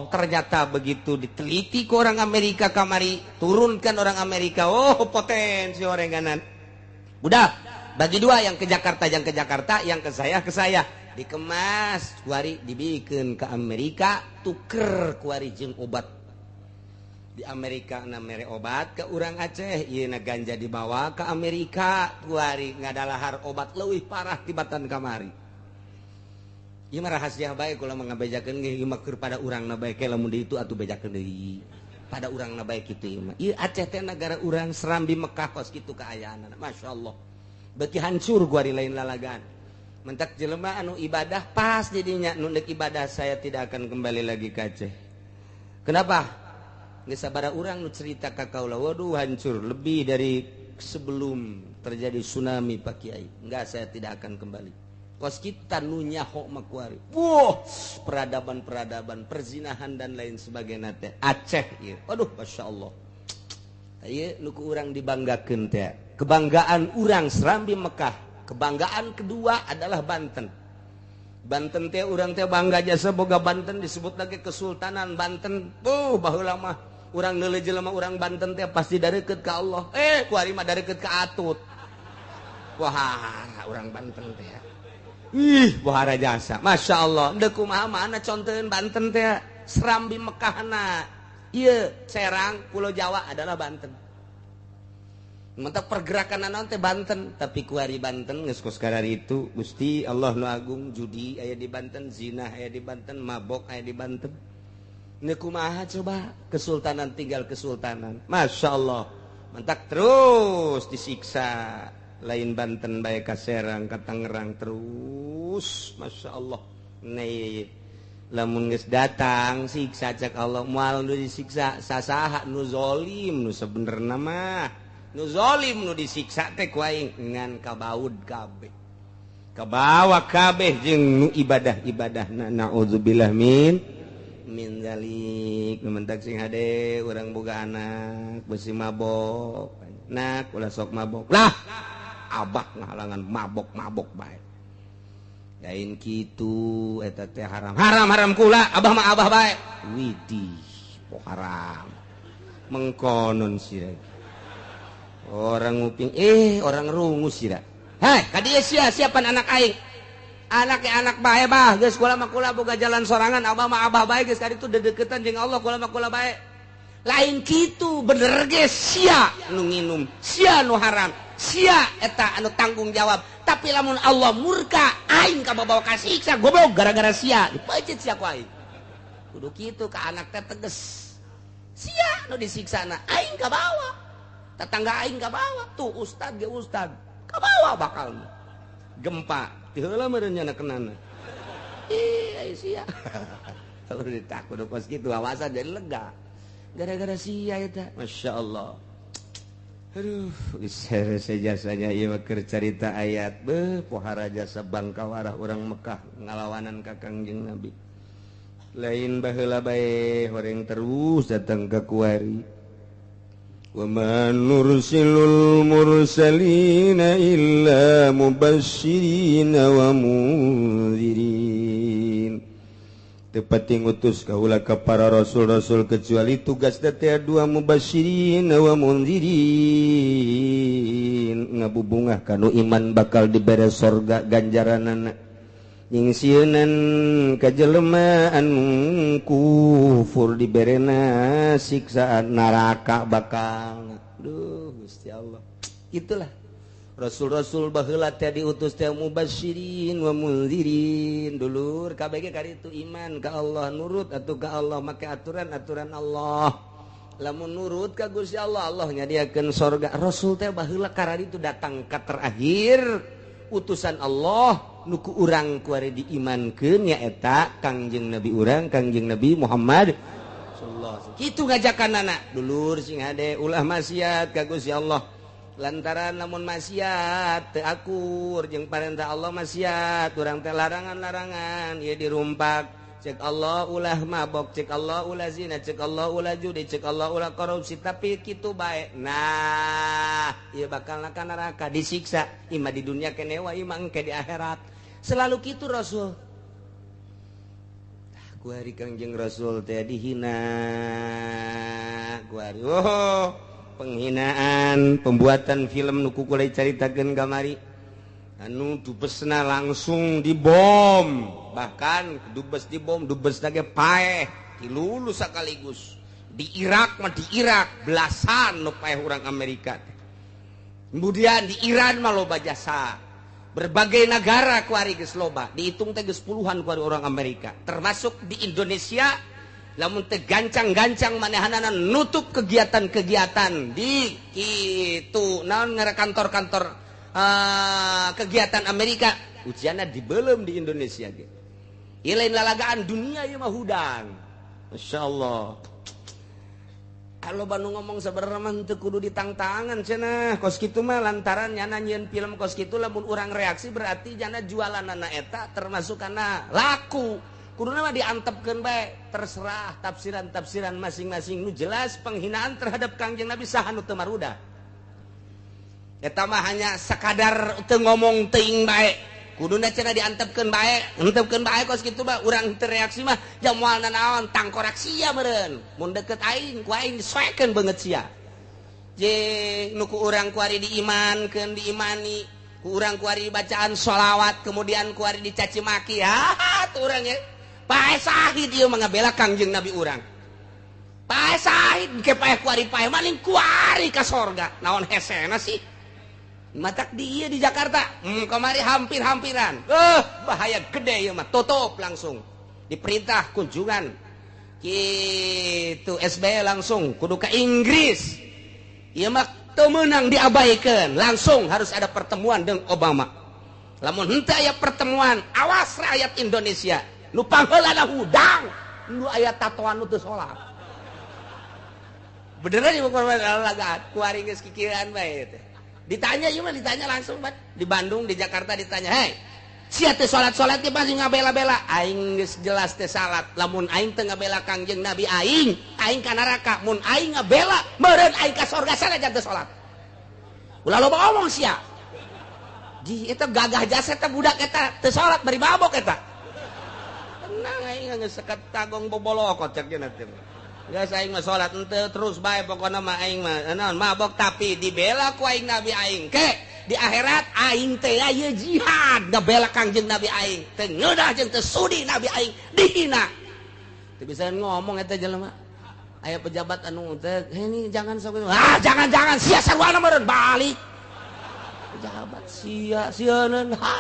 ternyata begitu diteliti ke orang Amerika kamari turunkan orang Amerika oh potensi orang kanan udah bagi dua yang ke Jakarta yang ke Jakarta yang ke saya dikemas kuari dibikin ke Amerika tuker kuari jeung obat di Amerika na mere obat ke urang Aceh ieu na ganja dibawa ke Amerika kuari ngadalahar obat leuwih parah tibatan kamari. Ieu mah rahasia bae kula mah ngabejakeun ge ieu mah keur pada urangna bae ke lamun di itu atuh bejakeun deui. Pada urangna bae kitu ieu mah. Ieu Aceh teh nagara urang Serambi Mekah kos kitu kaayaanana. Masyaallah. Beuki hancur gua di lain lalagan. Mentak jelema anu ibadah pas jadinya nu deuk ibadah saya tidak akan kembali lagi ke Aceh. Kenapa? Geus sabaraha urang nu cerita ka kaula, waduh hancur lebih dari sebelum terjadi tsunami Pak Kiai. Enggak, saya tidak akan kembali. Kos kita nu nyaho makuari. Wah, peradaban-peradaban, perzinahan dan lain sebagainya teh. Aceh ieu. Aduh, Masya Allah. Ieu nu ku urang dibanggakeun teh. Kebanggaan urang Serambi Mekah. Kebanggaan kedua adalah Banten. Banten teh urang teh bangga jasa boga Banten disebut lagi Kesultanan Banten. Tuh baheula mah urang neuleuh jelema urang Banten teh pasti dareukeut ka Allah. Kuari mah dareukeut ka Atut. Wah, urang Banten teh. Ih, bohara jasa. Masya Allah. Ndek kumaha mana contohin Banten teh Serambi Mekahna. Ieu Serang Pulau Jawa adalah Banten. Mentak pergerakan naon teh Banten, tapi kuari Banten geus kos itu Gusti Allah nu agung, judi aya di Banten, zina aya di Banten, mabok aya di Banten. Ini kumaha coba kesultanan tinggal kesultanan. Masya Allah, mentak terus disiksa. Lain Banten bae ka Serang, ka Tangerang terus, Masya Allah. Nih lamun geus datang siksa cek Allah, moal nu disiksa sasaha nu zalim nu sebenerna mah. Nu zalim nu disiksa teh ku aing ngan kabaud kabeh. Kabawa kabeh jeung nu ibadah-ibadahna, naudzubillah min zalik. Mentak sing hade urang boga anak besi mabok, nak ulah sok mabok lah, abah ngahalangan mabok-mabok bae. Lain kitu eta teh haram. Haram-haram kula, abah mah abah bae. Widih, po haram. Mengkonon sih. Orang nguping orang rungu sih. Hei, ka dieu sia siapan anak aing? Anak ke anak bae bah, geus kula mah kula boga jalan sorangan, abah mah abah bae geus kaditu dedeketan jeung Allah, kula mah kula bae. Lain kitu bener ge sia nu nginum, sia nu haram, sia eta anu tanggung jawab. Tapi lamun Allah murka, aing kabawa kasiksa goblok gara-gara sia, dipeucit sia ku aing. Kudu kitu ka anak teh teges. Sia nu disiksana, aing kabawa. Tetangga aing kabawa, tuh ustad ge ustad, kabawa bakal gempa. Tiheula meureun nya kenana. Ih, sia. Kalau ditakut kos kitu awasan jadi lega. Gara-gara sia eta. Masya Allah. Aduh, jasanya ieu mah keur carita ayat. Beuh, pohara jasa bangkawarah urang Mekah ngalawanan ka Kangjeng Nabi. Lain baheula bae horeng terus datang ka kuari. Wa ma nursilul mursalina illa mubasyirina wa munzirin. Tepati ngutus kaula ka para rasul-rasul kecuali tugas teh dua mubasyirin wa munzirin, ngabubungah kanu iman bakal dibere sorga ganjaranana, nyingsieunan ka jelema anu kufur diberena siksaan neraka bakal. Duh Gusti Allah, itulah rasul-rasul baheula teh diutus teh mubasyirin wa munzirin. Dulur kabeh ge karitu iman ka Allah, nurut atuh ka Allah, make aturan-aturan Allah. Lamun nurut ka Gusti Allah, Allah nyadiakeun sorga. Rasul teh baheula kararitu datang ka terakhir utusan Allah nu ku urang kuari diimankeun nyaeta Kangjeng Nabi urang, Kangjeng Nabi Muhammad sallallahu alaihi wasallam. Kitu ngajakanana dulur sing hade ulah maksiat ka Gusti Allah. Lantaran lamun maksiat teu akur jeung parentah Allah, maksiat urang teh larangan-larangan ieu dirumpak. Cek Allah ulah mabok, cek Allah ulah zina, cek Allah ulah judi, cek Allah ulah korupsi, tapi kitu bae. Nah, ieu bakal ka neraka disiksa, ima di dunia keneh wa ima engke di akhirat. Selalu kitu Rasul. Tah kuari Kangjeng Rasul teh dihina. Kuari oh, penghinaan, pembuatan film nu kukulai caritakeun kamari. Anu dubesna langsung dibom, bahkan dubes dibom, dubesna ge paeh, dilulus sekaligus. Di Irak mah di Irak belasan nu paeh urang Amerika. Kemudian di Iran mah loba jasa. Berbagai negara kuari geus loba, dihitung teh geus puluhan kuari orang Amerika, termasuk di Indonesia. Lamun teh gancang-gancang manehanana nutup kegiatan-kegiatan di kitu naon ngara kantor-kantor kegiatan Amerika, ujianna dibelem di Indonesia ge. Ieu lain lalagaan dunia ieu mah hudang. Masyaallah. Kalau banu ngomong sebenarnya mah teu kudu ditangtangan cenah. Kos kitu mah lantaran nyana nyieun film kos kitu lamun urang reaksi berarti jana jualanana eta termasuk kana laku. Kuduna mah diantepkeun bae, terserah tafsiran-tafsiran masing-masing. Nu jelas penghinaan terhadap Kangjeng Nabi saha nu teu marudah. Eta mah hanya sekadar teu ngomong teuing bae. Kuduna cenah diantepkeun bae, entepkeun bae kos kitu mah urang teu reaksi mah jam moal nanaon tangkorak sia meureun. Mun deket aing ku aing disoekeun beungeut sia. Jeung nu ku urang kuari diimankeun, diimani, ku urang kuari bacaan sholawat, kemudian kuari dicaci maki. Ha tuh urang ye. Pae sahid ieu mah ngabela Kangjeng Nabi urang. Paeh sahid ke paeh kuari paeh maling kuari ka sorga. Naon hesena sih? Matak di ieu di Jakarta. Kamari hampir-hampiran. Bahaya gede ieu mah. Tutup langsung. Diperintah kunjungan. Kitu SBY langsung kudu ka Inggris. Ieu mah teu meunang diabaikeun. Langsung harus ada pertemuan dengan Obama. Lamun henteu aya pertemuan, awas rakyat Indonesia. Nu pangheulana hudang, nu aya tatoan nu teu salat. Beneran ieu mah lalagaan, kuari geus kikiran bae teh. Ditanya ieu mah ditanya langsung bat di Bandung, di Jakarta ditanya, "Hei, sia teh salat-salat teh pasti ngabela-bela." Aing geus jelas teh salat. Lamun aing teu ngabela Kangjeng Nabi aing, aing ka neraka. Mun aing ngabela, meureun aing ka surga sanajan teu salat. Ulah loba omong sia. Ji eta gagah jasa eta budak eta teu salat bari mabok eta. Tenang aing geus sekat tagong bobolokot cek cenah teh. Geus aing mah salat henteu terus bae pokona mah aing mah naon mabok tapi dibela ku aing Nabi aing. Ke di akhirat aing teh aya jihad ngabela Kangjeng Nabi aing. Teu ngeudah jeung teu sudi Nabi aing dihina. Teu bisa ngomong eta jelema. Aya pejabat anu teh ini jangan sok ah jangan-jangan sia sarwana meureun balik. Pejabat sia sieun ha.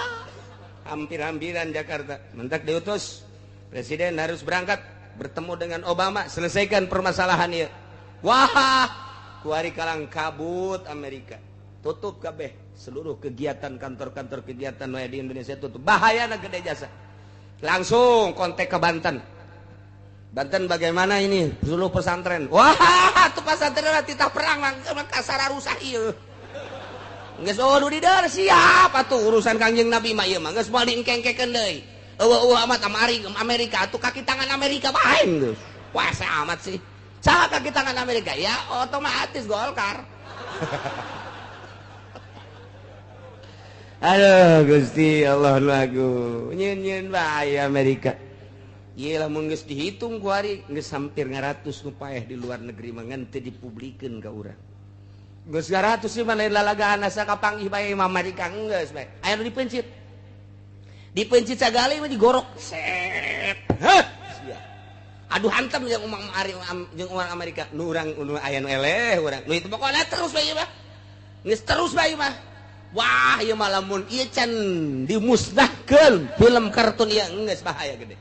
Hampir-hampiran Jakarta. Mentak diutus presiden harus berangkat bertemu dengan Obama, selesaikan permasalahan ieu. Wah, kuari kalang kabut Amerika. Tutup kabeh seluruh kegiatan kantor-kantor kegiatan we di Indonesia tutup. Bahayana gede jasa. Langsung kontak ke Banten. Banten bagaimana ini seluruh pesantren? Wah, tuh pesantren titah perang kasara rusak ieu. Geus oh nu di dieu siap atuh urusan Kangjeng Nabi mah ieu mah geus moal diengkengkekeun deui. Eueuh amat Amerika atuh kaki tangan Amerika bae geus. Puasa amat sih. Saha kaki tangan Amerika? Ya otomatis Golkar. Aduh Gusti Allah lagu. Nyeun-nyeun bae Amerika. Ieu lamun geus dihitung ku hari geus hampir 100 nu paeh di luar negeri mah ngan teu dipublikeun ka urang. Geus 100 sih mah lain lalagaan asa kapanggih bae Amerika geus bae. Aya nu dipencit. Dipencit sagali mah digorok set. Heh. Sia. Aduh hantem jeung jeung urang Amerika. Nu urang nu aya nu eleh urang. Nu itu pokona terus bae mah. Geus terus bae mah. Wah, ieu mah lamun ieu can dimusnahkeun film kartun ieu geus bahaya gede.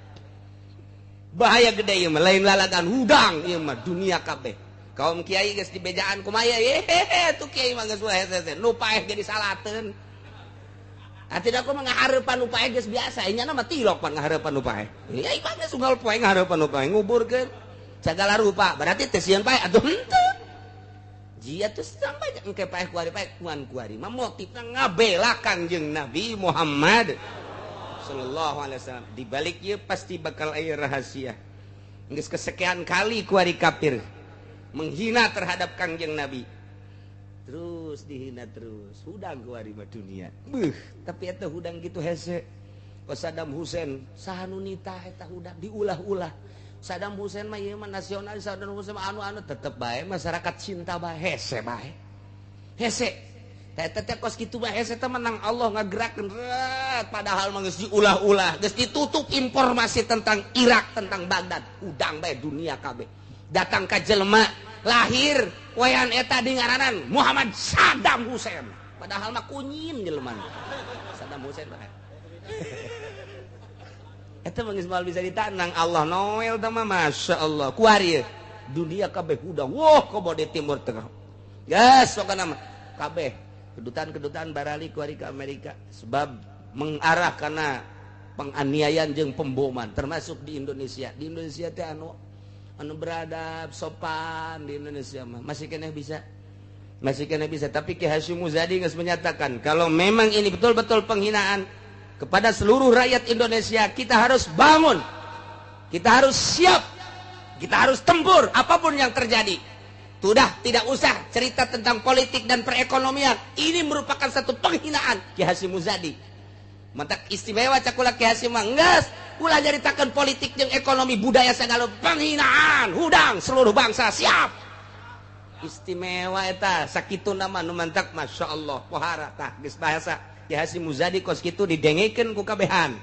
Bahaya gede ieu mah lain lalagan hudang ieu mah dunia kabeh. Kaum kiai geus dibejaan kumaha ye tuh kiai mah geus hese nu paeh ge disalateun. Ah tidak aku menghareupan nu paeh geus biasa, nya mah tilok pan ngahareupan nu paeh. Ya ieu mah geus unggal poe ngahareupan nu paeh nguburkeun sagala rupa, berarti teh sieun paeh atuh henteu. Jia teh sampai engke paeh kuari paeh kuan kuari mah motifna ngabela Kangjeng Nabi Muhammad sallallahu alaihi wasallam. Di balik ieu pasti bakal aya rahasia. Geus kesekian kali kuari kafir menghina terhadap Kangjeng Nabi. Terus dihina terus, hudang kuari mah dunia. Beuh, tapi eta hudang gitu hese. Ko Saddam Hussein, saha nu nitah eta hudang diulah-ulah. Saddam Hussein mah ieu mah nasionalis, Saddam Hussein mah anu-anu tetep bae masyarakat cinta bae hese bae. Hese. Eta teh kos kitu bae hese teh menang Allah ngagerakeun padahal mah geus diulah-ulah, geus ditutup informasi tentang Irak, tentang Baghdad, hudang bae dunia kabeh. Datang ka jelema lahir wayan eta di ngaranan Muhammad Saddam Hussein padahal mah kunyin jelema Saddam Hussein mah eta mah geus moal bisa ditanang Allah Noel teh mah Masya Allah kuari dunia kabeh hudang wah komo di Timur Tengah geus pokona mah kabeh kedutaan-kedutaan barali kuari ke Amerika sebab mengarah kana penganiayaan jeung pemboman termasuk di Indonesia. Di Indonesia teh anu beradab sopan di Indonesia mah masih keneh bisa tapi Ki Hasyim Muzadi geus menyatakan kalau memang ini betul-betul penghinaan kepada seluruh rakyat Indonesia, kita harus bangun, kita harus siap, kita harus tempur apapun yang terjadi. Sudah tidak usah cerita tentang politik dan perekonomian, ini merupakan satu penghinaan. Ki Hasyim Muzadi mantak istimewa cakula Ki Hasyim mah geus ulah nyaritakeun politik jeung ekonomi budaya segala penghinaan hudang seluruh bangsa siap. Istimewa eta sakitu nama nu mantak Masya Allah pohara tah geus bahasa Ki Hasyim Muzadi kos kitu didengekeun ku kabehan.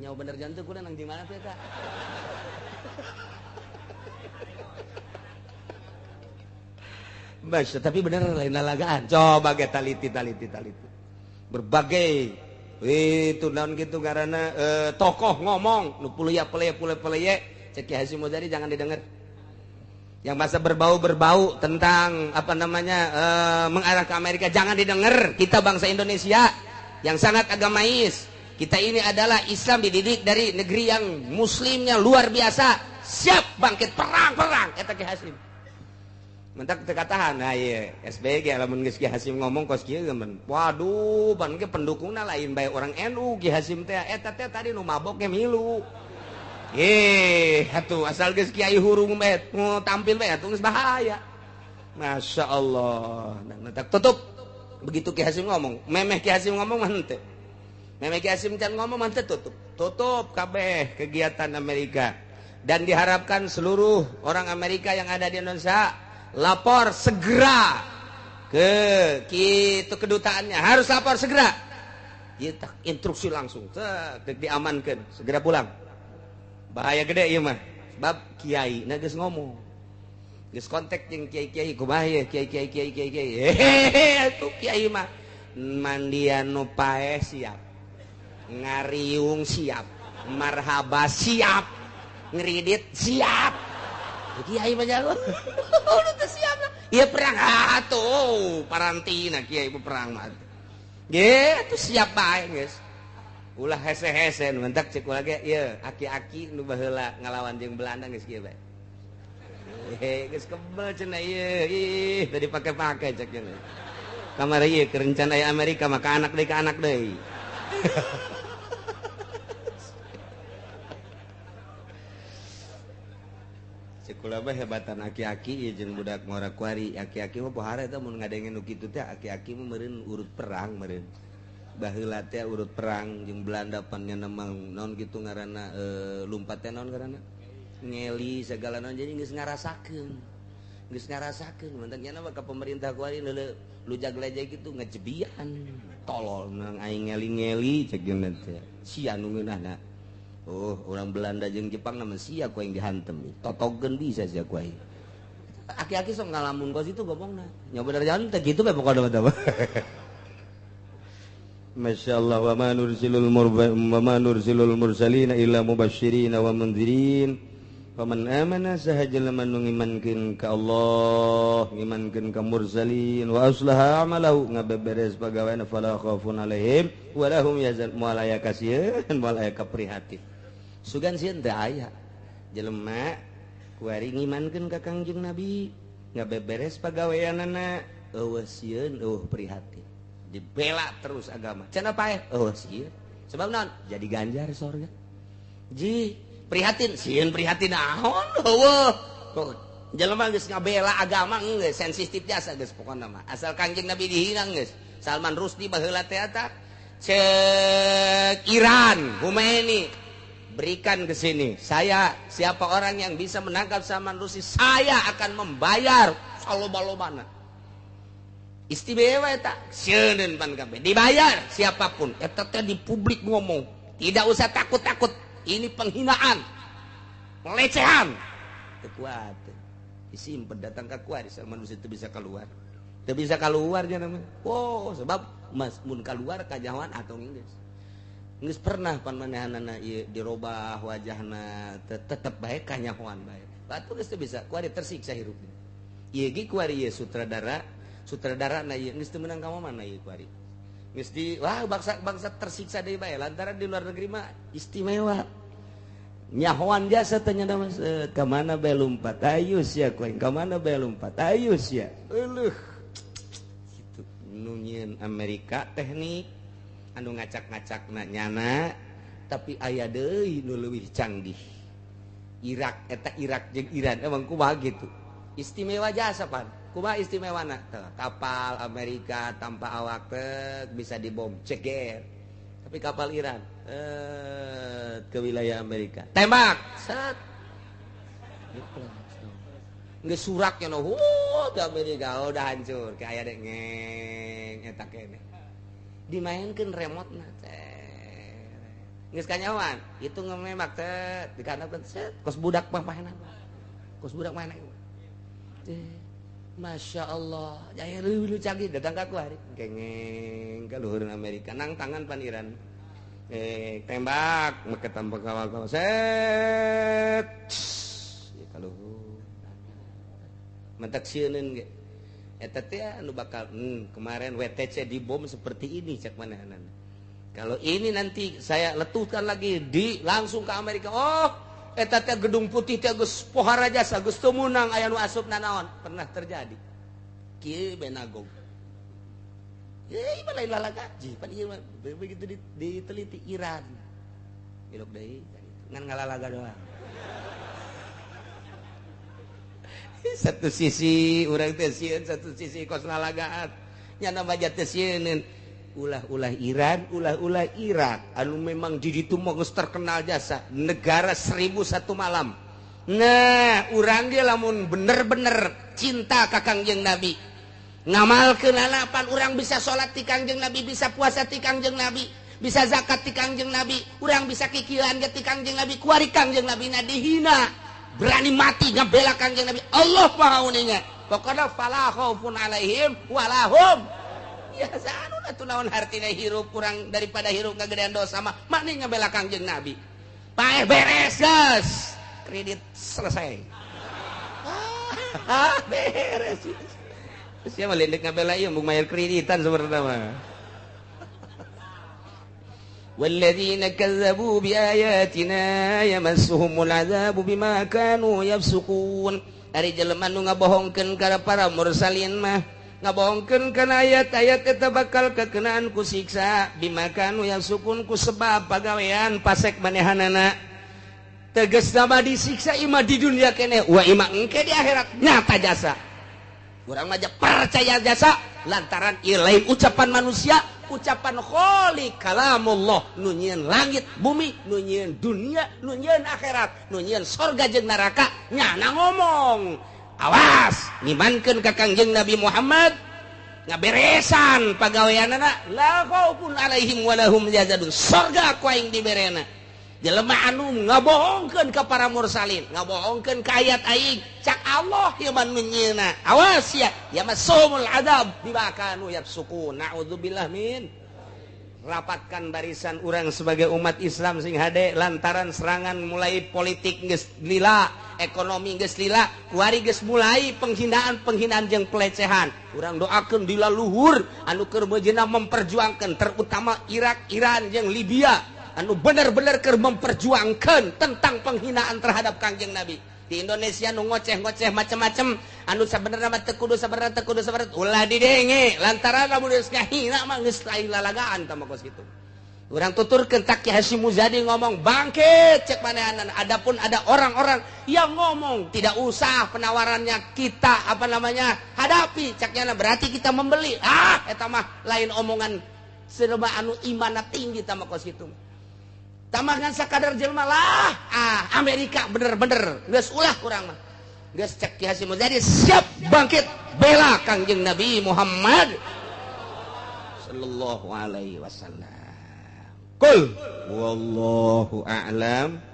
Nyawa bener jantung kuda nang di mana teh eta. Masya, tapi bener lain lalagaan. Coba ge taliti taliti taliti. Berbagai itu naon gitu karena tokoh ngomong nu puluya peleye puluya peleye cek Ki Hasyim Muzadi jangan didengar. Yang masa berbau-berbau tentang apa namanya mengarah ke Amerika jangan didengar. Kita bangsa Indonesia yang sangat agamais. Kita ini adalah Islam dididik dari negeri yang muslimnya luar biasa. Siap bangkit perang-perang eta Ki Hasyim. Mentak teu katahan. Nah ieu SBY lamun geus Ki Hasyim ngomong kos kieu geus. Waduh, pan ge pendukungna lain bae orang NU Ki Hasyim teh eta teh tadi nu mabok ge milu. Atuh asal geus kiai hurung bae tampil bae atuh geus bahaya. Masya Allah. Nah, tutup. Begitu Ki Hasyim ngomong, memeh Ki Hasyim ngomong mah henteu. Memeh Ki Hasyim can ngomong mah henteu tutup. Tutup kabeh kegiatan Amerika. Dan diharapkan seluruh orang Amerika yang ada di Indonesia lapor segera ke kitu kedutaannya, harus lapor segera. Ieu instruksi langsung, cek diamankeun, segera pulang. Bahaya gede ieu mah. Sebab kiai na geus ngomong. Geus kontak jeung kiai-kiai kumaha ye kiai-kiai kiai-kiai kiai. Hehehe atuh kiai mah mandian nu paeh siap. Ngariung siap. Marhaba siap. Ngeridit siap. Kiai mah jago. Udah teu siap. Ieu perang atuh parantina kiai mah perang mah. Ge atuh siap bae geus. Ulah hese-hese nu mentak cek ulah ge ieu aki-aki nu baheula ngalawan jeung Belanda geus kieu bae. Hehe geus kebel cenah ieu ih tadi pake-pake cek cenah. Kamari ieu keur rencana aya Amerika maka anak deui ka anak deui. Cek ulah mah hebatan aki-aki ieu jeung budak ngora kuari aki-aki mah pohara eta mun ngadenge nu kitu teh aki-aki mah meureun urut perang meureun. Baheula teh urut perang jeung Belanda pan nya nemang naon kitu ngaranna lumpat teh naon ngaranna ngeli segala naon jadi geus ngarasakeun mantan nya mah ka pemerintah kuari leuleuh lujag-lejeg kitu ngejebian tolol nang aing ngeli-ngeli cek jeung teh sia nu ngeunahna. Oh orang Belanda jeung Jepang na mah sia ku aing dihantem totogeun bisa sia ku aing. Aki-aki sok ngalamun kos itu gobongna nya bener jalan teh kitu bae pokona mah. Masya Allah wa ma nursilul mursalina illa mubasysyirin wa mundzirin. Faman amana sahaja lamun ngimankeun ka Allah, ngimankeun ka mursalin wa aslaha amalahu ngabeberes pagaweana fala khaufun alaihim wa lahum yahzanun. Moal aya kasieun, moal aya kaprihatin. Sugan sieun teu aya. Jelema kuari ngimankeun ka Kangjeng Nabi, ngabeberes pagaweanana eueuh sieun eueuh prihatin. Dibela terus agama. Cenah paeh? Oh sieun. Sebab naon? Jadi ganjar sorga. Ji, prihatin, sieun prihatin naon? Heueuh. Kok jelema geus ngabela agama geus sensitif jasa geus pokona mah. Asal Kangjeng Nabi dihina geus. Salman Rushdie baheula teh eta cek Iran, Khomeini berikan ke sini. Saya siapa orang yang bisa menangkap Salman Rushdie, saya akan membayar saloba-lobana. Istimewa eta sieun pan kabeh dibayar siapapun eta teh di publik ngomong tidak usah takut-takut ini penghinaan pelecehan teu kuat disimpen datang ka kuat Salman Rushdie teu bisa keluar nya namanya. Oh sebab mas mun keluar kajahoan atau geus geus pernah pan manehanana ieu dirobah wajahna tetep bae kanyahoan bae batu geus teu bisa kuari tersiksa hirupna ieu ge kuari ieu sutradara na ieu geus teu meunang ka mana ieu kuari geus di wah bangsa tersiksa deui bae lantaran di luar negeri mah istimewa nyahoan jasa teh nya mah ka mana bae lumpat ayu sia kuing ka mana bae lumpat ayu sia euleuh kitu nu nyieun Amerika teknik anu ngacak-ngacakna nyana tapi aya deui nu leuwih canggih Irak eta Irak jeung Iran emang kumaha gitu istimewa jasa pan kumaha istimewana kapal Amerika tanpa awak teh bisa dibom ceger tapi kapal Iran ke wilayah Amerika tembak set geus surak nya nu ke Amerika udah hancur kayak aya ngeng eta keneh dimainkeun remote-na teh geus kanyawan itu ngemembak teh dikandapkeun set kos budak mah paehna kos budak mana teh Masya Allah, jaya lu canggih datang ka aku hari gengeng ka luhur Amerika nang tangan pan Iran. Tembak make tambah kawal-kawal set. Ya ka luhur. Mentak sieuneun ge. Eta teh anu bakal kemarin WTC dibom seperti ini cek manehanana. Kalau ini nanti saya letuhkan lagi di langsung ke Amerika. Oh, eta teh gedung putih teh geus pohara jasa geus teu meunang aya nu asup nanaon. Pernah terjadi. Kieu benagog. Ye, mah lain lalagaji, pan ieu mah begitu diteliti Iran. Ilok deui ngan ngalalaga doang. Satu sisi urang teh sieun, satu sisi kos lalagaan. Nya nama teh sieun. Ulah-ulah Iran, ulah-ulah Irak anu memang di ditu mah geus terkenal jasa negara 1001 malam. Nah, urang ge lamun bener-bener cinta ka Kangjeng Nabi, ngamalkeun pan urang bisa salat ti Kangjeng Nabi, bisa puasa ti Kangjeng Nabi, bisa zakat ti Kangjeng Nabi, urang bisa kikieuan ge ti Kangjeng Nabi, kuari Kangjeng Nabi na dihina, berani mati ngabela Kangjeng Nabi. Allah Maha uninga. Pokona fala khaufun alaihim walahum ya anu atuh naon hartina hirup kurang daripada hirup ngagedean dosa mah makni ngabela Kangjeng Nabi. Paeh beres geus. Kredit selesai. Ah, beres. Siapa lendek ngabela ieu mung mayar kreditan sebenarnya mah. Walladzina kazzabu biayatina yamassuhumul adzabu bima kanu yafsukun. Ari jelema nu ngabohongkeun ka para mursalin mah ngabohongkeun kana ayat-ayat eta bakal kekenaan ku siksa bima kanu yafsukun ku sebab pagawean pasek manehanana. Tegasna mah disiksa ima di dunia keneh wa ima engke di akhirat nyata jasa. Urang mah percaya jasa lantaran ieu lain ucapan manusia, ucapan kholi kalamullah nu nyieun langit bumi, nu nyieun dunia, nu nyieun akhirat, nu nyieun sorga jeung neraka nyana ngomong. Awas ngimankeun ka Kangjeng Nabi Muhammad ngaberesan pagaweanana la khaufun alaihim wa lahum yahzanun. Sorga ku aing diberena. Jelema anu ngabohongkeun ka para mursalin, ngabohongkeun ka ayat aing, cak Allah ieu mah nu nyieuna. Awas ya, yamasumul adab bima kanu yafsukun. Naudzubillah min. Rapatkan barisan urang sebagai umat Islam sing hade lantaran serangan mulai politik geus lila, ekonomi geus lila, kuari geus mulai penghinaan-penghinaan jeung pelecehan. Urang doakeun di luhur anu keur meujeuhna memperjuangkan terutama Irak, Iran jeung Libya anu bener-bener keur memperjuangkan tentang penghinaan terhadap Kangjeng Nabi. Di Indonesia nu ngoceh-ngoceh macem-macem anu sabenerna mah teu kudu sabenerna teu kudu sabenerna ulah didenge lantaran lamun geus ngahina mah geus lain lalagaan tah mah kos kitu. Urang tuturkeun tak Ki Hasyim Muzadi ngomong bangkit cek manehanan. Adapun ada orang-orang yang ngomong tidak usah penawarannya kita apa namanya hadapi ceknya berarti kita membeli. Ah eta mah lain omongan serba anu imanna tinggi tah mah kos kitu. Tamangan sakadar jelma lah, ah Amerika bener-bener geus ulah kurang mah. Geus cek Ki Hasyim Muzadi siap bangkit bela Kangjeng Nabi Muhammad sallallahu alaihi wasallam. Qul wallahu a'lam.